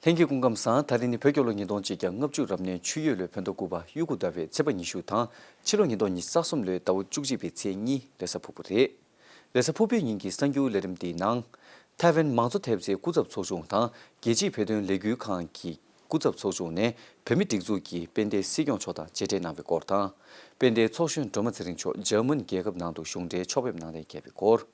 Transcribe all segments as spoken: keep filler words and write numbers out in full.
ལྷན་རྒྱས་སྐུ་ཁམས་བཟང་། ད་རིང་ནི་བོད་རྒྱལ་ལོ་ཉིས་སྟོང་གཅིག་བརྒྱ་ལྔ་བཅུ་རབ་གནས་ཆུ་ཡོས་ལོའི་བོད་ཟླ་དགུ་པ་དབྱུག་གུ་ཟླ་བའི་ཚེས་པ་ཉི་ཤུ་དང་། ཕྱི་ལོ་ཉིས་སྟོང་ཉི་ཤུ་རྩ་གསུམ་ལོའི་ཟླ་བ་བཅུ་གཅིག་པའི་ཚེས་གཉིས་རེས་གཟའ་ཕུར་བུ་རེད། རེས་གཟའ་ཕུར་བུའི་ཉིན་གྱི་གསར་འགྱུར་ལས་རིམ་འདིའི་ནང་། ཐའེ་ཝན་མང་གཙོ་ཐེབས་རྩའི་སྐུ་ཚབ་ཚོགས་ཆུང་དང་རྒྱལ་སྤྱིའི་བོད་དོན་ལས་འགུལ་ཁང་གི་སྐུ་ཚབ་ཚོགས་ཆུང་ནས་བོད་མིའི་སྒྲིག་འཛུགས་ཀྱི་དཔལ་ལྡན་སྲིད་སྐྱོང་མཆོག་དང་མཇལ་འཕྲད་གནང་བའི་སྐོར་དང་། དཔལ་ལྡན་ཚོགས་གཞོན་སྒྲོལ་མ་ཚེ་རིང་མཆོག་འཇར་མན་རྒྱལ་ཁབ་ནང་དུ་གཞུང་འབྲེལ་ཕྱོགས་ཕེབས་གནང་གཏན་འཁེལ་བའི་སྐོར།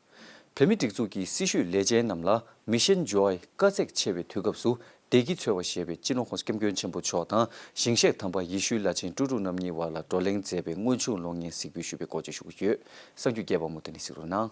བོད་མིའི་སྒྲིག་འཛུགས་ཀྱི་སྲི་ཞུའི་ལས་བྱེད་རྣམས་ལ་Mission Joy དཀའ་ཚེགས་ཆེ་བའི་དུས་སྐབས་སུ་བདེ་སྐྱིད་འཚོལ་བ་ཞེས་པའི་སྤྱི་ནོར་༸གོང་ས་༸སྐྱབས་མགོན་ཆེན་པོ་མཆོག་དང་ཞིང་གཤེགས་དམ་པ་ཡེ་ཤུའི་བླ་ཆེན་ཀྲུའུ་ཀྲུའུ་རྣམ་གཉིས་བར་ལ་བགྲོ་གླེང་མཛད་པའི་དངོས་བྱུང་གློག་བརྙན་གཟིགས་འབུལ་ཞུ་བའི་སྐོར་བཅས་ཞུ་གི་ཡོད། གསར་འགྱུར་རྒྱས་པ་མུ་མཐུད་ནས་གཟིགས་རོགས་གནང་།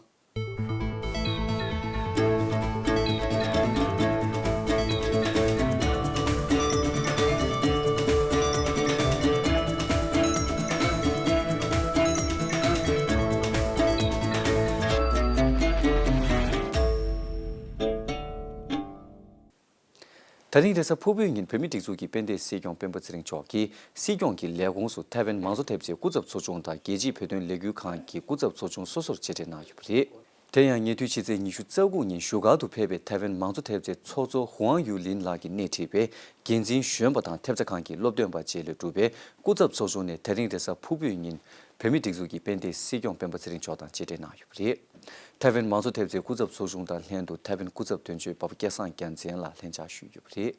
ད་རིང་རེས་གཟའ་ཕུར་བུའི་ཉིན་བོད་མིའི་སྒྲིག་འཛུགས་ཀྱི་དཔལ་ལྡན་སྲིད་སྐྱོང་སྤེན་པ་ཚེ་རིང་མཆོག་གིས་སྲིད་སྐྱོང་གི་ལས་ཁུངས་སུ་ཐའེ་ཝན་མང་གཙོ་ཐེབས་རྩའི་སྐུ་ཚབ་ཚོགས་ཆུང་དང་རྒྱལ་སྤྱིའི་བོད་དོན་ལས་འགུལ་ཁང་གི་སྐུ་ཚབ་ཚོགས་ཆུང་སོ་སོར་མཇལ་འཕྲད་གནང་ཡོད་པ་རེད། དེ་ཡང་ཉེ་དུས་ཕྱི་ཚེས་ཉི་ཤུ་རྩ་དགུ་ཉིན་བཞུགས་སྒར་དུ་ཕེབས་པའི་ཐའེ་ཝན་མང་གཙོ་ཐེབས་རྩའི་ཚོགས་གཙོ་ཧུའང་ཡུ་ལིན་ལགས་ཀྱིས་སྣེ་ཁྲིད་པའི་འགན་འཛིན་གཞོན་པ་དང་ཐེབས་རྩ་ཁང་གི་སློབ་སྟོན་པ་བཅས་ལས་གྲུབ་པའི་སྐུ་ཚབ་ཚོགས་ཆུང་ནས་ད་རིང་རེས་གཟའ་ཕུར་བུའི་ཉིན་བོད་མིའི་སྒྲིག་འཛུགས་ཀྱི་དཔལ་ལྡན་སྲིད་སྐྱོང་སྤེན་པ་ཚེ་རིང་མཆོག་དང་མཇལ་འཕྲད་གནང་ཡོད་པ་རེད། ཐའེ་ཝན་མང་གཙོ་ཐེབས་རྩའི་སྐུ་ཚབ་ཚོགས་ཆུང་དང་ལྷན་དུ་ཐའེ་ཝན་སྐུ་ཚབ་དོན་གཅོད་འཕགས་པ་སྐལ་བཟང་རྒྱལ་མཚན་ལགས་ལྷན་བཅར་ཞུས་ཡོད་པ་རེད།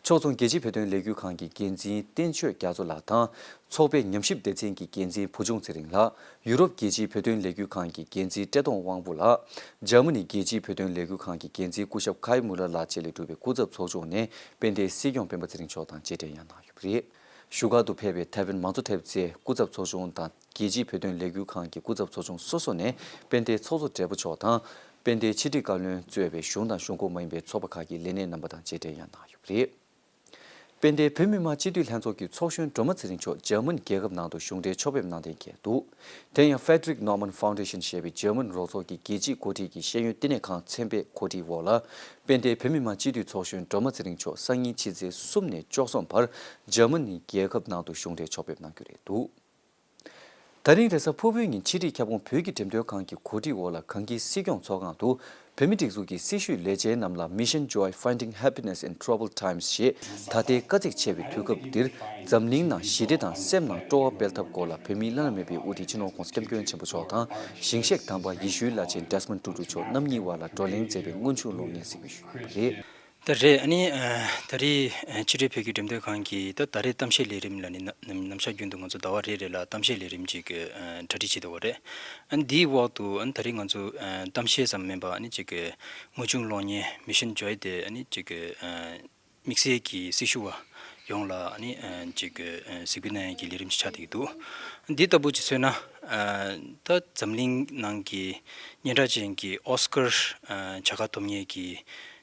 ཕྱོགས་མཚུངས་རྒྱལ་སྤྱིའི་བོད་དོན་ལས་འགུལ་ཁང་གི་འགན་འཛིན་བསྟན་ཆོས་རྒྱ་མཚོ་ལགས་དང་། ཚོགས་པའི་ཉམས་ཞིབ་སྡེ་ཚན་གྱི་འགན་འཛིན་བུ་ཆུང་ཚེ་རིང་ལགས། ཡུ་རོབ་རྒྱལ་སྤྱིའི་བོད་དོན་ལས་འགུལ་ཁང་གི་འགན་འཛིན་བཀྲས་མཐོང་དབང་པོ་ལགས། འཇར་མ་ནི་རྒྱལ་སྤྱིའི་བོད་དོན་ལས་འགུལ་ཁང་གི་འགན་འཛིན་སྐུ་ཞབས་ཁའི་མུ་ལར་ལགས་བཅས་ལས་གྲུབ་པའི་སྐུ་ཚབ་ཚོགས་ཆུང་ནས་དཔལ་ལྡན་སྲིད་སྐྱོང་སྤེན་པ་ཚེ་རིང་མཆོག་དང་མཇལ་འཕྲད་ཡང་གནང་ཡོད་པ་རེད། བཞུགས་སྒར་དུ་ཕེབས་པའི་ཐའེ་ཝན་མང་གཙོ་ཐེབས་རྩའི་སྐུ་ཚབ་ཚོགས་ཆུང་དང་། རྒྱལ་སྤྱིའི་བོད་དོན་ལས་འགུལ་ཁང་གི་སྐུ་ཚབ་ཚོགས་ཆུང་སོ་སོ་ནས་དཔལ་ལྡན་ཚོགས་གཙོ་སྦྲེལ་པོ་མཆོག་དང་། དཔལ་ལྡན་ཕྱི་དྲིལ་བཀའ་བློན་གཙོས་པའི་གཞུང་དང་གཞུང་ཁོངས་མ་ཡིན་པའི་ཚོགས་པ་ཁག་གི་ལས་སྣེ་རྣམ་པ་དང་མཇལ་འཕྲད་ཡང་གནང་ཡོད་པ་རེད། དཔལ་ལྡན་བོད་མི་མང་སྤྱི་འཐུས་ལྷན་ཚོགས་ཀྱི་ཚོགས་གཞོན་སྒྲོལ་མ་ཚེ་རིང་མཆོག་འཇར་མན་རྒྱལ་ཁབ་ནང་དུ་གཞུང་འབྲེལ་ཕྱོགས་ཕེབས་གནང་གཏན་འཁེལ་འདུག་དེ་ཡང་Frederick Naumann Foundation ཞེས་པའི་འཇར་མན་རོགས་ཚོགས་ཀྱི་རྒྱལ་སྤྱིའི་འགོ་ཁྲིད་ཀྱི་ཤེས་ཡོན་བསྟི་གནས་ཁང་ཚན་པའི་གོ་སྒྲིག་འོག་ལ། དཔལ་ལྡན་བོད་མི་མང་སྤྱི་འཐུས་ཚོགས་གཞོན་སྒྲོལ་མ་ཚེ་རིང་མཆོག་སང་ཉིན་ཕྱི་ཚེས་གསུམ་ནས་བཅུ་གསུམ་བར་འཇར་མ་ནི་རྒྱལ་ཁབ་ནང་དུ་གཞུང་འབྲེལ་ཕྱོགས་ཕེབས་གནང་རྒྱུ་རེད་འདུག་ད་རིང་རེས་གཟའ་ཕུར་བུའི་ཉིན་ཕྱི་དྲིལ་ཁྱབ་ཁོངས་བོད་ཀྱི་འགྲེམས་སྟོན་ཁང་གི་གོ་སྒྲིག་འོག་ལ་གངས་སྐྱིད་སྲིད་སྐྱོང་ཚོགས་ཁང་དུ་བོད་མིའི་སྒྲིག་འཛུགས་ཀྱི་སྲི་ཞུའི་ལས་བྱེད་རྣམས་ལ་Mission Joy Finding Happiness in Troubled Times ཞེས་ད་ལྟའི་དཀའ་ཚེགས་ཆེ་བའི་དུས་སྐབས་འདིར་འཛམ་གླིང་ནང་ཞི་བདེ་དང་སེམས་ནང་སྤྲོ་བ་སྤེལ་ཐབས་སྐོར་ལ་བོད་མིའི་བླ་ན་མེད་པའི་དབུ་ཁྲིད་སྤྱི་ནོར་༸གོང་ས་༸སྐྱབས་མགོན་ཆེན་པོ་མཆོག་དང་ཞིང་གཤེགས་དམ་པ་ཡེ་ཤུའི་བླ་ཆེན་Desmond Tutu མཆོག་རྣམ་གཉིས་བར་ལ་བགྲོ་གླེང་མཛད་པའི་དངོས་བྱུང་གློག་བརྙན་གཟིགས་འབུལ་ཞུས་པ་རེད། ད་རེད། ཨ་ནི་ཨ་ད་རེས་ཨ་ཕྱི་དྲིལ་བོད་ཀྱི་འགྲེམས་སྟོན་ཁང་གིས་ད་ད་རེས་གཏམ་བཤད་ལས་རིམ་ལ་ནི་ནམ་ནམ་ཞག་རྒྱུན་དུ་ང་ཚོ་ཟླ་བ་རེ་རེ་ལ་གཏམ་བཤད་ལས་རིམ་ཅིག་ཨ་གྲ་སྒྲིག་བྱེད་འདུག་པ་རེད། ཨ་ནི་འདིའི་འོག་ཏུ་ཨ་ནི་ད་རེས་ང་ཚོ་ཨ་གཏམ་བཤད་ཙམ་མིན་པ་ཨ་ནི་ཅིག་དངོས་བྱུང་གློག་བརྙན་Mission Joy དེ་ཨ་ནི་ཅིག་ཨ་དམིགས་བསལ་གྱི་སྲི་ཞུ་བ་ཡོངས་ལ་ཨ་ནི་ཨ་ཅིག་ཨ་གཟིགས་འབུལ་གནང་ཡས་ཀྱི་ལས་རིམ་ཅིག་ཆགས་བསྡད་ཀྱི་འདུག་འདི་ལྟ་བུ་ཅིག་མཚོན་ན་ཨ་ད་འཛམ་གླིང་ནང་གི་སྙན་གྲགས་ཅན་གྱི་ཨོ་སི་ཀར་ཨ་བྱ་དགའ་ཐོབ་མཁན་གྱི་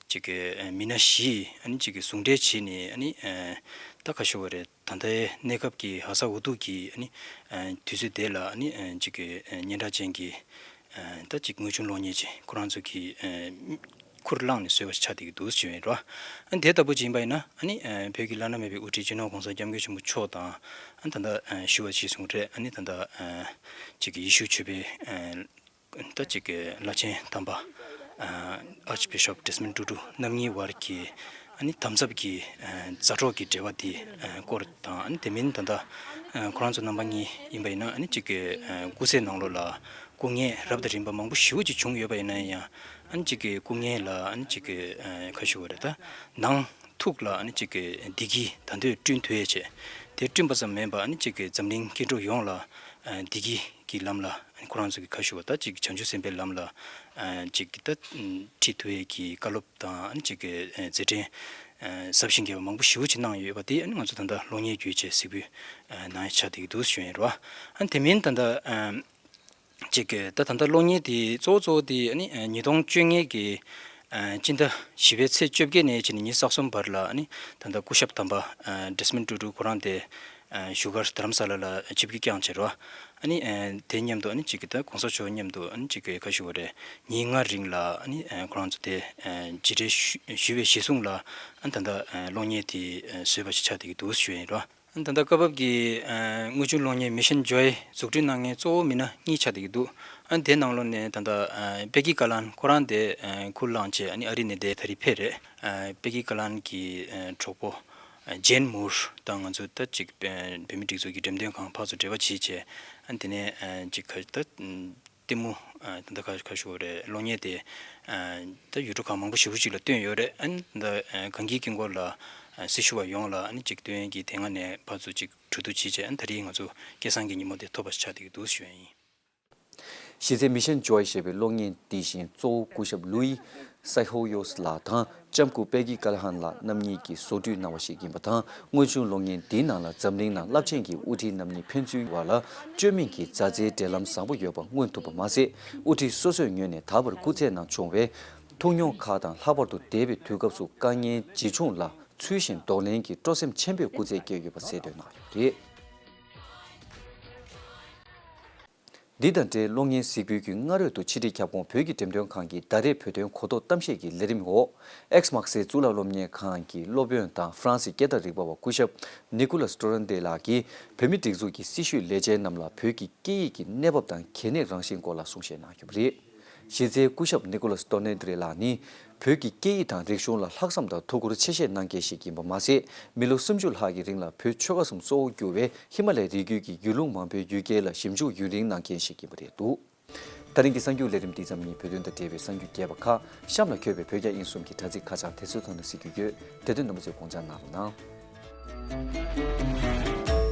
ཅིག་གི་ཨ་མི་སྣ་བཞི་ཨ་ནི་ཅིག་གི་ཟུང་འབྲེལ་བྱས་ནས་ཨ་ནི་ཨ་ད་ག་ཞུ་བ་རེད། ད་ལྟའི་གནས་སྐབས་ཀྱི་ཧ་སག་འུ་ཐུག་གི་ཨ་ནི་ཨ་དུས་ཚོད་དེ་ལ་ཨ་ནི་ཨ་ཅིག་གི་ཨ་སྙན་གྲགས་ཅན་གྱི་ཨ་ད་ཅིག་དངོས་བྱུང་གློག་བརྙན་ཅིག་ཁོ་རང་ཚོ་གི་ཨ་ཁུར་བླངས་ནས་བཟོས་པ་ཞིག་ཆགས་བསྡད་ཀྱི་འདུག་ཞུ་ཡིན་རོ། ཨ་དེ་ལྟ་བུ་ཅིག་ཡིན་པ་ཡིན་ན་ཨ་ནི་ཨ་བོད་ཀྱི་བླ་ན་མེད་པའི་དབུ་ཁྲིད་སྤྱི་ནོར་༸གོང་ས་༸སྐྱབས་མགོན་ཆེན་པོ་མཆོག་དང་ཨ་ད་ལྟ་ཨ་ཞུ་བ་ཅིག་གསུངས་རེད། ཨ་ནི་ད་ལྟ་ཨ་ཅིག་གི་ཡེ་ཤུ་ཆོས་པའི་ཨ་ད་ཅིག་གི་བླ་ཆེན་དམ་པ་ཨ་Archbishop Desmond Tutu རྣམ་གཉིས་བར་གྱི་ཨ་ནི་དམ་ཟབ་ཀྱི་ཨ་མཛའ་གྲོགས་ཀྱི་འབྲེལ་བ་དེ་ཨ་སྐོར་དང་། ཨ་ནི་དེ་མིན་ད་ལྟ་ཨ་ཁོ་རང་ཚོ་རྣམ་པ་གཉིས་ཡིན་པ་ཡིན་ན་ཨ་ནི་ཅིག་གི་ཨ་སྐུ་ཚེ་ནང་ལོགས་ལ་སྐུ་ངལ་རབ་དང་རིམ་པ་མང་པོ་ཞེ་པོ་ཅིག་བྱུང་ཡོད་པ་ཡིན་ན་ཡང་ཨ་ནི་ཅིག་གི་སྐུ་ངལ་ལ་ཨ་ནི་ཅིག་གི་ཨ་ཁ་ཞུ་བ་རེད། ད་ནང་ཐུགས་ལ་ཨ་ནི་ཅིག་གི་བདེ་སྐྱིད་ད་དུང་བསྐྲུན་ཐུབ་ཡས་བྱས། དེ་བསྐྲུན་པ་ཙམ་མིན་པ་ཨ་ནི་ཅིག་གི་འཛམ་གླིང་སྐྱེ་འགྲོ་ཡོངས་ལ་ཨ་བདེ་སྐྱིད་ཀྱི་ལམ་ལ་ཨ་ནི་ཁོ་རང་ཚོ་གི་ཁ་ཞུ་བ་ད་ཅིག་བྱང་ཆུབ་སེམས་དཔའི་ལམ་ལ་ཨ་ཅིག་གི་ད་ཁྲིད་ཐུབ་ཡས་ཀྱི་བཀའ་སློབ་དང་ཨ་ནི་ཅིག་གི་ཨ་མཛད་འཕྲིན་ཨ་ཟབ་ཞིང་རྒྱས་པ་མང་པོ་ཞེ་པོ་ཅིག་གནང་ཡོད་པ་དེ་ཨ་ནི་ང་ཚོ་ད་ལྟ་གློག་བརྙན་བརྒྱུད་བྱས་གཟིགས་འབུལ་ཨ་གནང་ཡས་ཆགས་བསྡད་ཀྱི་འདུག་ཞུ་ཡིན་རོ། ཨ་ནི་དེ་མིན་ད་ལྟ་ཨ་ཅིག་གི་ད་ད་ལྟ་གློག་བརྙན་དེ་གཙོ་བོ་གཙོ་བོ་དེ་ཨ་ནི་ཉིས་སྟོང་བཅོ་ལྔ་གི་ཨ་སྤྱི་ཟླ་བཞི་པའི་ཚེས་བཅོ་བརྒྱད་ནས་བྱས་ནས་ཉི་ཤུ་རྩ་གསུམ་བར་ལ་ཨ་ནི་ད་ལྟ་སྐུ་ཞབས་དམ་པ་ཨ་Desmond Tutu ཁོ་རང་དེ་ཨ་བཞུགས་སྒར་རྡ་རམ་ས་ལ་ལ་ཆིབས་བསྒྱུར་བསྐྱངས་བྱས་རོ། ཨ་ནི་ཨ་དེ་མཉམ་དུ་ཨ་ནི་ཅིག་གི་ད་གོང་ས་མཆོག་མཉམ་དུ་ཨ་ནི་ཅིག་གི་ག་ཞུ་བ་རེད། ཉིན་ལྔ་རིང་ལ་ཨ་ནི་ཨ་ཁོ་རང་ཚོ་དེ་ཨ་མཇལ་འཕྲད་ཞུ་ཞུས་པའི་གཞི་བཟུང་ལ་ཨ་ནི་ད་ལྟ་ཨ་གློག་བརྙན་དེ་ཨ་བཟོས་པ་ཞིག་ཆགས་བསྡད་ཀྱི་འདུག་ཞུ་ཡིན་རོ། ད་ལྟ་སྐབས་བབ་ཀྱི་ཨ་དངོས་བྱུང་གློག་བརྙན་Mission Joy་འཛུགས་སྐྲུན་གནང་མཁན་གཙོ་བོ་མི་སྣ་གཉིས་ཆགས་བསྡད་ཀྱི་འདུག་ཨ་དེ་ནང་ལོགས་ནས་ད་ལྟ་ཨ་པེ་ཀི་ཀ་ལན་ཁོ་རང་དེ་ཨ་ཁུར་བླངས་བྱས་ཨ་ནི་ཨ་རི་ནས་དེ་ད་རེས་ཕེབས་རེད། ཨ་པེ་ཀི་ཀ་ལན་གྱི་ཨ་གྲོགས་པོ་ཨ་ཇེན་མུར་དང་ང་ཚོ་ད་ཅིག་ཨ་བོད་མིའི་སྒྲིག་འཛུགས་ཀྱི་འགྲེམས་སྟོན་ཁང་ཕར་ཚུར་འབྲེལ་བ་བྱས་བྱས་ཨ་དེ་ནས་ཨ་ཅིག་ག་ད་ལྟད་མོ་ཨ་ད་ལྟ་ཁ་ཁ་ཤོ་རེད། གློག་བརྙན་དེ་ཨ་ད་ཡུལ་གྲུ་ཁག་མང་པོ་ཞེ་པོ་ཅིག་ལ་བཏོན་ཡོད་རེད། ཨ་ནི་ད་ཨ་གངས་སྐྱིད་ཀྱི་སྐོར་ལ་ཨ་སྲི་ཞུ་བ་ཡོངས་ལ་ཨ་ནི་ཅིག་སྟོན་གྱི་དེ་སྔ་ནས་ཕར་ཚུར་ཅིག་གྲོས་བསྡུར་བྱས་བྱས་ཨ་ནི་ད་རེས་ང་ཚོ་སྐལ་བཟང་གི་ཉིན་མོ་དེ་ཐོབ་པ་ཆགས་བསྡད་ཀྱི་འདུག་ཞུ་ཡ་ཡིན། གཞི་རྩའི་Mission Joy་ཞེས་པའི་གློག་བརྙན་འདི་བཞིན་གཙོ་བོ་སྐུ་ཞབས་ལུའི་སའི་ཧོ་ཡོས་ལགས་དང་ལྕམ་སྐུ་པེ་ཀི་ཀལ་ཧན་ལགས་རྣམ་གཉིས་ཀྱིས་བཟོ་སྐྲུན་གནང་བ་ཞིག་ཡིན་པ་དང་། དངོས་བྱུང་གློག་བརྙན་འདིའི་ནང་ལ་འཛམ་གླིང་ནང་རླབས་ཆེན་གྱི་དབུ་ཁྲིད་རྣམ་གཉིས་ཕན་ཚུན་བར་ལ་བཅོས་མིན་གྱི་མཛའ་བརྩེའི་འབྲེལ་ལམ་བཟང་པོ་ཡོད་པ་མངོན་ཐུབ་པ་མ་ཟད། དབུ་ཁྲིད་སོ་སོའི་ངོས་ནས་ད་བར་སྐུ་ཚེ་ནང་བྱུང་བའི་ཐུགས་མྱོང་ཁག་དང་། ལྷག་པར་དུ་འདས་པའི་དུས་སྐབས་སུ་དཀའ་ངལ་ཇི་བྱུང་ལ་ཚུལ་བཞིན་གདོང་ལེན་གྱིས་སྤྲོ་སེམས་ཆེན་པོས་སྐུ་ཚེ་བསྐྱལ་ཡོད་པ་གསལ་སྟོན་གནང་ཡོད་པ་རེད། འདི་དང་འབྲེལ་གློག་བརྙན་གཟིགས་འབུལ་གྱི་སྔ་རོལ་དུ་ཕྱི་དྲིལ་ཁྱབ་ཁོངས་བོད་ཀྱི་འགྲེམས་སྟོན་ཁང་གིས་ཟླ་རེར་བོད་དོན་གོ་རྟོགས་གཏམ་བཤད་ཀྱི་ལས་རིམ་འོག X་དམག་སའི་གཙུག་ལག་སློབ་གཉེར་ཁང་གི་སློབ་དཔོན་དང་ཧྥ་རན་སིའི་སྐད་བརྡ་རིག་པ་བ་སྐུ་ཞབས་ནི་ཀུ་ལ་སི་ཏོ་རན་ཏེ་ལགས་ཀྱིས་བོད་མིའི་སྒྲིག་འཛུགས་ཀྱི་སྲི་ཞུའི་ལས་བྱེད་རྣམས་ལ་བོད་ཀྱི་སྐད་ཡིག་གི་གནས་བབ་དང་གལ་གནད་རང་བཞིན་སྐོར་ལ་གསུང་བཤད་གནང་ཡོད་པ་རེད། གཞི་རྩའི་སྐུ་ཞབས་ནི་ཀོ་ལ་སི་ཏོར་ནེ་ཏི་རེ་ལགས་ནི་བོད་ཀྱི་སྐད་ཡིག་དང་རིག་གཞུང་ལ་ལྷག་བསམ་དང་ཐུགས་ཁུར་ཆེ་བཞེས་གནང་མཁན་ཞིག་ཡིན་པ་མ་ཟད། མི་ལོ་སུམ་ཅུ་ལྷག་གི་རིང་ལ་བོད་ཆོལ་ཁ་གསུམ་གཙོ་བོ་གྱུར་བའི་ཧི་མ་ལའི་རི་རྒྱུད་ཀྱི་ཡུལ་ལུང་མང་པོའི་ཡུལ་སྐད་ལ་ཞིབ་འཇུག་ཡུན་རིང་གནང་མཁན་ཞིག་ཡིན་པ་རེད་འདུག་ད་རིང་གི་གསར་འགྱུར་ལས་རིམ་འདི་ཙམ་ཡིན། བོད་དོན་དང་འབྲེལ་བའི་གསར་འགྱུར་རྒྱས་པ་ཁག་གཤམ་ལ་འཁོད་པའི་བོད་རྒྱ་དབྱིན་གསུམ་གྱི་དྲ་ཚིགས་ཁ་བྱང་དེ་ཚོའི་ཐོག་ནས་གཟིགས་རྒྱུ་ཡོད། དེ་དོན་རྣམ་པ་ཚོས་དགོངས་འཇགས་གནང་རོགས་གནང་།